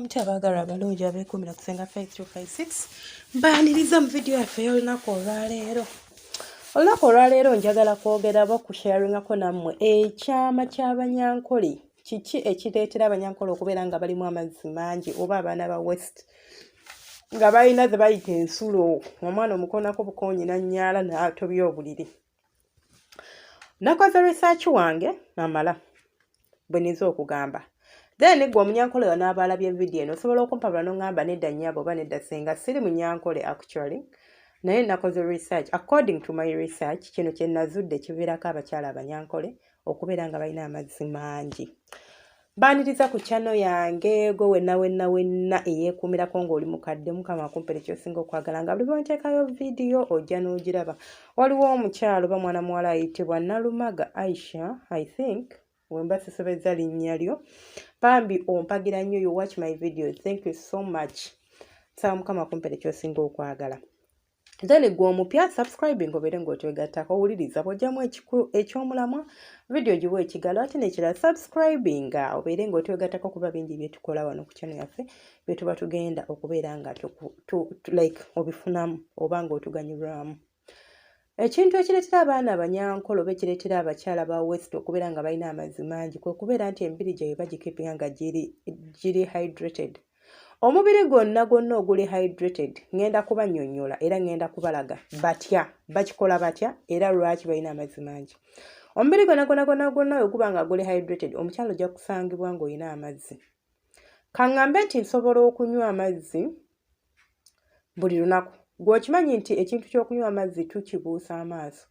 Mutya abaagalwa abalungi abeekuumira ku Ssenga 5356? Mbaaniriza mu vidiyo yaffe ey'olunaku olwaleero. Olunaku olwaleero njagala kwogera oba kusharingako nammwe ekyama ky'Abanyankole. Kiki ekireetera Abanyankole okubeera nga balimu amazzi mangi, oba abaana ba West nga balina ze bayita ensulo, omwana omukoonako bukoonyi n'annyaala n'atobya obuliri? Nakoze research wange amala bwe niyinza okugamba. Then gwe Omunyankole onaaba alabye vidiyo eno, osobola okumpabula n'oŋŋamba, "Nedda nnyabo," oba "Nedda ssenga, siri Munyankole actually, naye nakoze research." According to my research, kino kye nazudde kiviirako abakyala Abanyankole okubeera nga balina amazzi mangi. Baaniriza ku channel yange. Gwe wenna wenna wenna eyeekuumirako ng'oli mukadde, Mukama akumpere kyosinga okwagala, nga buli bwenteekayo vidiyo ojja n'ogiraba. Waliwo omukyalo oba mwana muwala ayitibwa Nalumaga Aisha, I think wemba sisobezza linnya lyo, bambi ompagira nnyo, you watch my video, thank you so much. Nsaba Mukama akumpere kyosinga okwagala. Then gwe omupya, subscribing obeere ng'otwegattako. Owuliriza bw'ojjamu ekyomulamwa, vidiyo giwa ekigalo. Ate nekirala, subscribing obeere ng'otwegattako, kuba bingi byetukola wano ku channel yaffe bye tuba tugenda okubeera nga like obifunamu oba ng'otuganyulwamu. Ekintu ekireetera abaana Abanyankole oba ekireetera abakyala ba West okubeera nga balina amazzi mangi kwe kubeera nti emibiri gyabwe bagikeepinga nga giri hydrated. Omubiri gwonna gwonna oguli hydrated, ŋŋenda kubannyonnyola era ŋŋenda kubalaga batya bakikola batya era lwaki balina amazzi mangi. Omubiri gwonna gwonna gwonna gwonna bwe guba nga guli hydrated, omukyala ojja kusangibwa ng'olina amazzi. Kaŋŋambe nti nsobola okunywa amazzi buli lunaku. Gwe okimanyi nti ekintu ky'okunywa amazzi tukibuusa amaaso.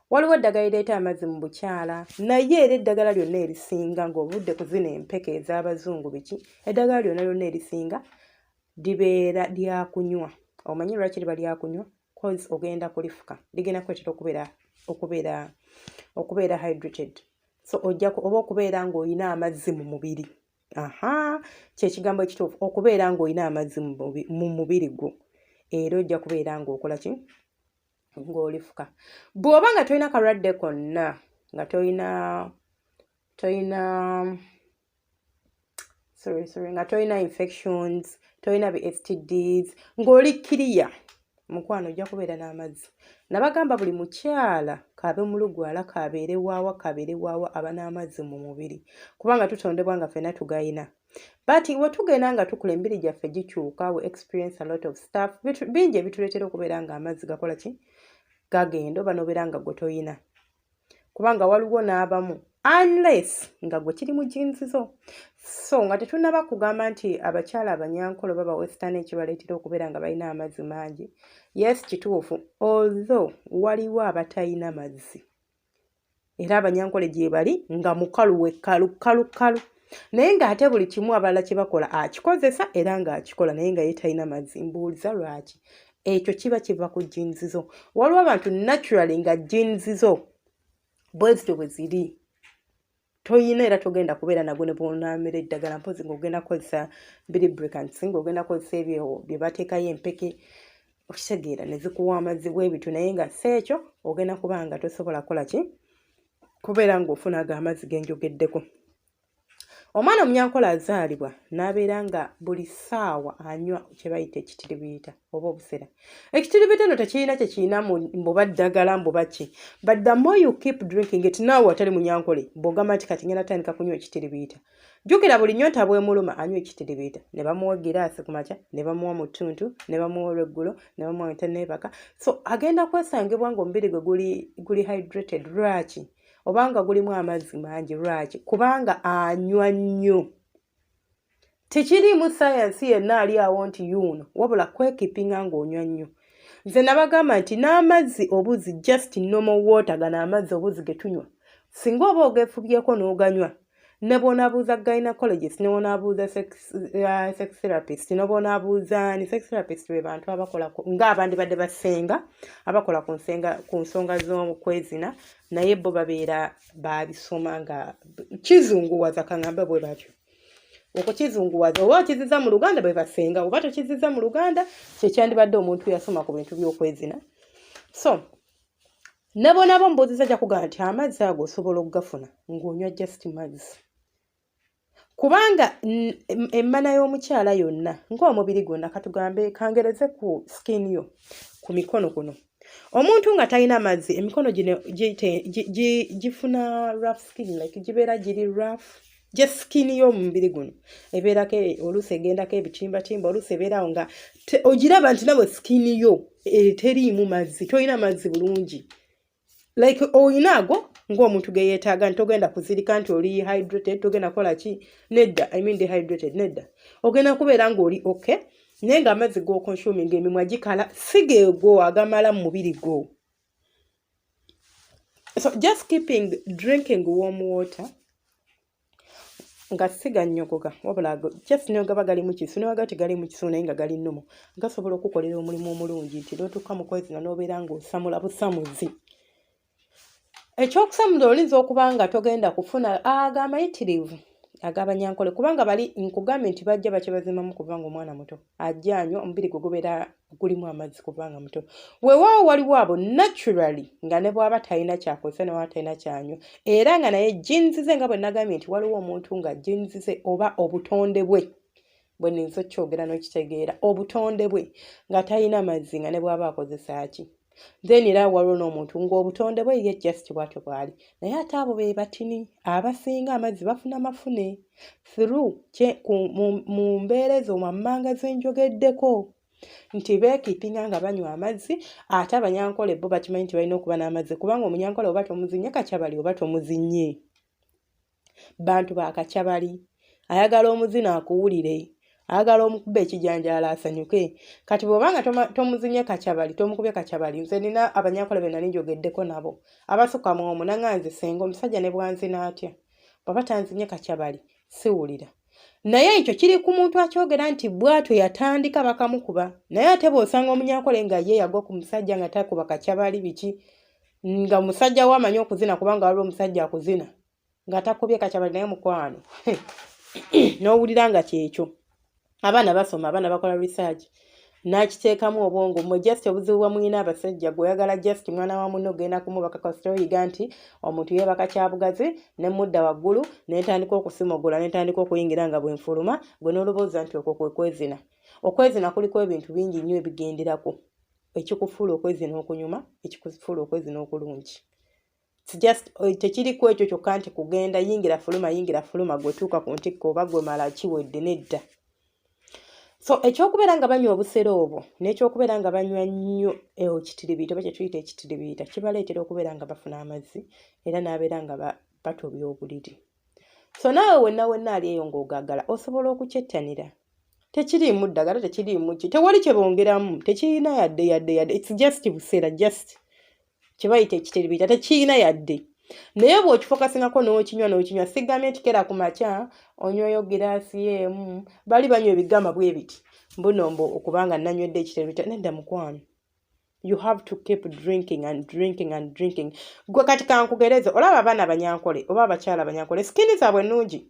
Waliwo eddagala erireeta amazzi mu bukyala, naye era eddagala lyonna erisinga, ng'ovudde ku zino empeke ez'abazungu biki, eddagala lyonna lyonna erisinga libeera lyakunywa. Omanyi lwaki liba lyakunywa? 'Cause ogenda kulifuka, ligenda kuleetera okubeera hydrated. So ojja oba okubeera ng'olina amazzi mu mubiri. Aha, kyekigambo ekituufu, okubeera ng'olina amazzi mu mubiri gwo, era ojja kubeera ng'okola ki? Ng'olifuka. Bw'oba nga tolina kalwadde konna, nga tolina, sorry, sorry, nga tolina infections, tolina bi STDs, ng'oli kiriya, mukwano, ojja kubeera n'amazzi. Nabagamba buli mukyala, kaabe mulugwala, kabeere waawa, kabeere waawa, aba n'amazzi mu mubiri, kubanga tutondebwa nga ffenna tugayina. But wetugenda nga tukula, emibiri gyaffe gikyuka, we experience a lot of stuff, bingi ebituleetera okubeera nga amazzi gakola ki? Gagenda, oba nobeera nga gwe toyina, kubanga waliwo n'abamu, unless nga gwe kiri mu genes zo. So nga tetunnaba kugamba nti abakyala Abanyankole oba Bawestern ekibaleetera okubeera nga balina amazzi mangi, yes, kituufu, although waliwo abatayina mazzi era Abanyankole gye bali nga mukalu wekkalu kalu kalu, naye ng'ate buli kimu abalala kye bakola akikozesa era ng'akikola, naye nga ye talina mazzi. Mbuuliza lwaki? Ekyo kiba kiva ku genes zo. Waliwo abantu naturally nga genes zo bwe zityo bwe ziri, toyina era togenda kubeera nagwo ne bwonaamira eddagala, mpozi ng'ogenda kukozesa bi lubricants, ng'ogenda kukozesa ebyo bye bateekayo empeke, okitegeera, ne zikuwa amazzi bwe bityo. Naye nga si ekyo, ogenda kuba nga tosobola kukola ki? Kubeera ng'ofuna ago amazzi genjogeddeko. Omwana Omunyankole azaalibwa n'abeera nga buli ssaawa anywa kye bayita ekitiribiita oba obusera. Ekitiribiita eno tekirina kye kirina mbuba ddagala mbuba ki, but the more you keep drinking it, naawe atali Munyankole bw'ogamba nti kati ngenda tandika kunywa ekitiribiita, jjukira buli nnyonta bw'emuluma anywa ekitiribiita, ne bamuwa giraasi ku makya, ne bamuwa mu ttuntu, ne bamuwa olweggulo, ne bamuwa nteneebaka. So agenda kwesangibwa ng'omubiri gwe guli hydrated. Lwaki? Obanga gulimu amazzi mangi. Lwaki? Kubanga anywa nnyo. Tekiriimu sayansi yenna ali awo nti yuuno, wabula kwekeepinga ng'onywa nnyo. Nze nabagamba nti n'amazzi obuzi, just normal water, gano amazzi obuzi ge tunywa, singa oba ogeefubyeko n'oganywa, ne bw'onaabuuza gynecologist, ne bw'onaabuuza sex therapist, ne bw'onaabuuza ni sex therapist, be bantu abakola ng'abandibadde basenga abakola ku nsonga z'okwezina, naye bo babeera babisoma nga kizunguwaza, kaŋŋambe bwe batyo okukizunguwaza. Oba okiziza mu Luganda, bwe basenga, oba tokiziza mu Luganda, kyekyandibadde omuntu yasoma ku bintu by'okwezina. So ne bonaba omubuuziza, ajja kugamba nti amazzi ago osobola okugafuna ng'onywa just mazzi. Kubanga emmana y'omukyala yonna ng'omubiri gwonna, katugambe kangereze ku skin yo ku mikono kuno, omuntu nga talina mazzi, emikono gino gifuna rough skin, like gibeera giri rough. Gye skin y'omubiri guno ebeerako oluusi egendako ebitimbatimba, oluusi ebeerawo nga ogiraba nti nawe skin yo teriimu mazzi, tolina mazzi bulungi, like oyina ago ng'omuntu ge yeetaaga, nti togenda kuzirika nti oli hydrated, togenda kukola ki, nedda, I mean dehydrated, nedda. Ogenda kubeera ng'oli okay, naye ng'amazzi g'oconsuming, emimwa gikala, si geego agamala mu mubiri gwo. So just keeping drinking warm water, nga si gannyogoga, wabula just ne gaba gali mu kisu, ne waga tegali mu kisu, naye nga gali nnomo, gasobola okukolera omulimu omulungi, nti n'otuuka mu kwezina n'obeera ng'osamula busamuzi. Ekyokusamula oyinza okuba nga togenda kufuna ago amayitirivu ag'Abanyankole, kubanga bali nkugambye nti bajja bakyebazimamu kubanga omwana muto ajja anywa, omubiri gwe gubeera gulimu amazzi kubanga muto. Weewaawo waliwo abo naturally nga ne bw'aba talina kyakozesa, ne bw'aba talina kyanywa, era nga naye genes ze, nga bwe nagambye nti waliwo omuntu nga genes ze oba obutonde bwe, bwe nninza okyogera n'okitegeera, obutonde bwe nga talina mazzi, nga ne bw'aba akozesa ki. Then era waliwo n'omuntu ng'obutonde bwe ye just bw'atyo bw'ali, naye ate abo be batini abasinga amazzi bafuna mafune through mu mbeera ezo wammanga ze njogeddeko, nti beekeepinga nga banywa amazzi. Ate Abanyankole bo bakimanyi nti balina okuba n'amazzi, kubanga Omunyankole oba tomuzinye kacyabali oba tomuzinye, bantu bakacyabali, ayagala omuzina akuwulire, ayagala omukuba ekijanjaalo asanyuke. Kati bw'obanga tomuzinye kacyabali, tomukubye kacyabali. Nze nina Abanyankole be nali njogeddeko nabo abasukka mu omu, nanga nze senga omusajja ne bwanzina atya, bw'aba tanzinye kacyabali siwulira. Naye ekyo kiri ku muntu akyogera nti bw'atyo yatandika bakamukuba. Naye ate bw'osanga Omunyankole nga ye yagwa ku musajja nga takuba kacyabali biki, nga musajja we amanyi okuzina, kubanga waliwo omusajja akuzina nga takubye kacyabali, naye mukwano n'owulira nga kyekyo. Abaana basoma, abaana bakola research, n'akiteekamu obwongo. Mmwe just obuzibu bwa mulina abasajja, gweoyagala just mwana wa munno ogenda kumubaka, kasita oyiga nti omuntu yeebaka kyabugazi, ne mudda waggulu ne ntandika okusimogola, ne ntandika okuyingira nga bwe nfuluma, gwe n'olowooza nti okwo kwe kwezina. Okwezina kuliko ebintu bingi nnyo ebigenderako ekikufuula okwezina okunyuma, ekikufuula okwezina okulungi. Just tekiri ku ekyo kyokka nti kugenda yingira fuluma, yingira fuluma, gwe tuuka ku ntikko oba gwe mala kiwedde, nedda. So ekyokubeera nga banywa obusera obwo n'ekyokubeera nga banywa nnyo ekitiribiita oba kyetuyita ekitiribiita kibaleetera okubeera nga bafuna amazzi, era n'abeera nga batobya obuliri. So naawe wenna wenna ali eyo ng'ogaagala, osobola okukyettanira. Tekiriimu ddagala, tekiriimu ki, tewali kye bongeramu, tekirina yadde yadde yadde. It's just buseera, just kye bayita ekitiribiita, tekirina yadde. Naye bw'okifocusingako n'okinywa n'okinywa, sigambye nti kera ku makya onyweyo giraasi emu, bali banywa ebigamba bwe biti mbuno mbu okubanga nanywedde ekitiribiita. Nedda mukwano, you have to keep drinking and drinking and drinking. Gwe kati kankugereze, olaba abaana Abanyankole oba abakyala Abanyankole, skin zaabwe ennungi,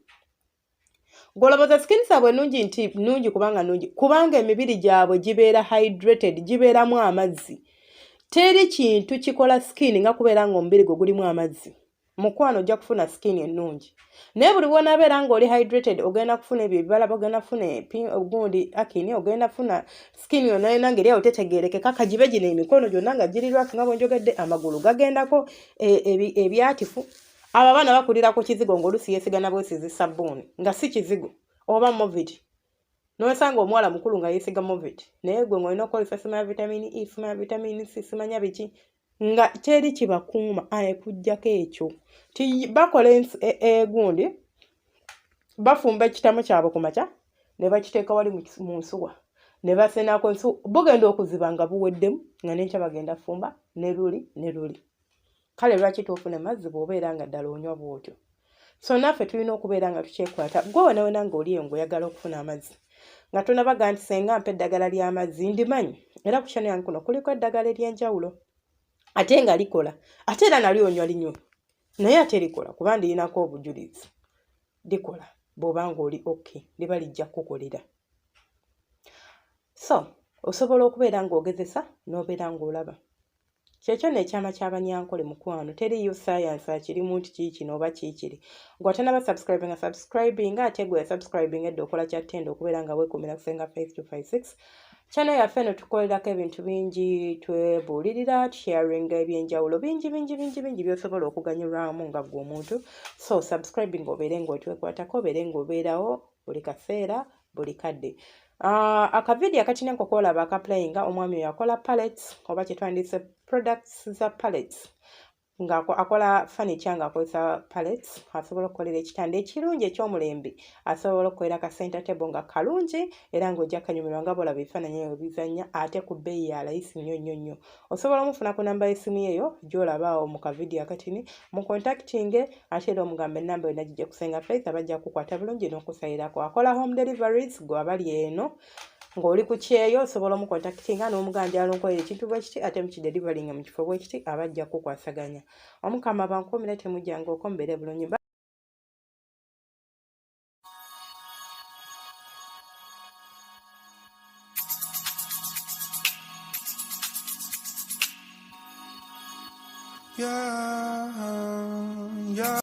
gw'olowooza skin zaabwe ennungi nti nnungi kubanga nnungi kubanga emibiri gyabwe gibeera hydrated, gibeeramu amazzi. Teri kintu kikola skin nga kubeera ng'omubiri gwe gulimu amazzi. Mukwano, ojja kufuna skin ennungi, naye buli bw'onaabeera ng'oli hydrated, ogenda kufuna ebyo ebibalaba, ogenda kufuna gundi acne, ogenda kufuna skin yonna yonna ng'eri awo tetegeerekeka, kagibe gino emikono gyonna nga giri rough, nga bwe njogedde, amagulu gagendako ebyatifu. Abo abaana bakulira ku kizigo, ng'oluusi yeesiga na bwesizi sabbuuni nga si kizigo oba Movit, n'osanga omuwala mukulu nga yeesiga Movit, naye gwe ng'olina okukozesa simanya vitamin E, simanya vitamin C, simanya biki, nga teri kibakuuma kujjako ekyo ti bakola egundi bafumba ekitamu kyabwe ku makya ne bakiteeka wali mu nsuwa ne basenako nsu, bugenda okuziba nga buweddemu, nga n'enkya bagenda fumba ne luli ne luli. Kale lwaki toofune mazzi bw'obeera nga ddala onywa bw'otyo? So naffe tulina okubeera nga tukyekwata. Gwe wena wena ng'oli eyo ng'oyagala okufuna amazzi, nga tonabaga nti senga mpa eddagala ly'amazzi, ndimanyi era ku channel yange kuno kuliko eddagala ery'enjawulo ate nga likola, ate era nalyo onywa linywe, naye ate likola kuba ndirinako obujulizi. Likola bw'oba ng'oli okay, liba lijja kukukolera. So osobola okubeera ng'ogezesa n'obeera ng'olaba. Kyekyo nno ekyama ky'Abanyankole mukwano, teriiyo science akirimu nti kiikino oba kiikiri. Gwe atanaba subscribinga subscribinga, ate gwe yasubscribinga edda okola kya ttendo okubeera nga weekuumira ku Ssenga Faith 256. Channel yaffe eno tukolerako ebintu bingi, twebuulirira, tusharinga ebyenjawulo bingi bingi bingi bingi by'osobola okuganyulwamu nga ggwe omuntu. So subscribing obeere ng'otwekwatako, obeere ng'obeerawo buli kaseera buli kadde. Akavidiyo akatina nkokoolaba akaplayinga omwami oyo akola pallets oba kyetwandiyise products za pallets, nga akola furniture ng'akozesa pallets. Asobola okukolera ekitanda ekirungi eky'omulembe, asobola okukolera ka center table nga kalungi era ng'ojja kanyumirwa nga bw'olaba ebifaananyi ebyo bizannya, ate ku bbeeyi ya layisi nnyo nnyo nnyo. Osobola omufuna ku namba y'essimu eyo gy'olaba awo mu kavidiyo akatini, mu contactinge ate era omugambe ennamba yonna gijja kusenga Faith, abajja kukukwata bulungi n'okusalirako. Akola home deliveries, gwe abali eno ng'oli ku kyeyo osobola omukontakitinga n'omugamba njagala onkolera ekintu bwe kiti ate mukideliveringa mu kifo bwe kiti, aba ajja kukukwasaganya. Omukama abankuumire, temujjanga okwo, mubeere bulungi. Yeah, yeah.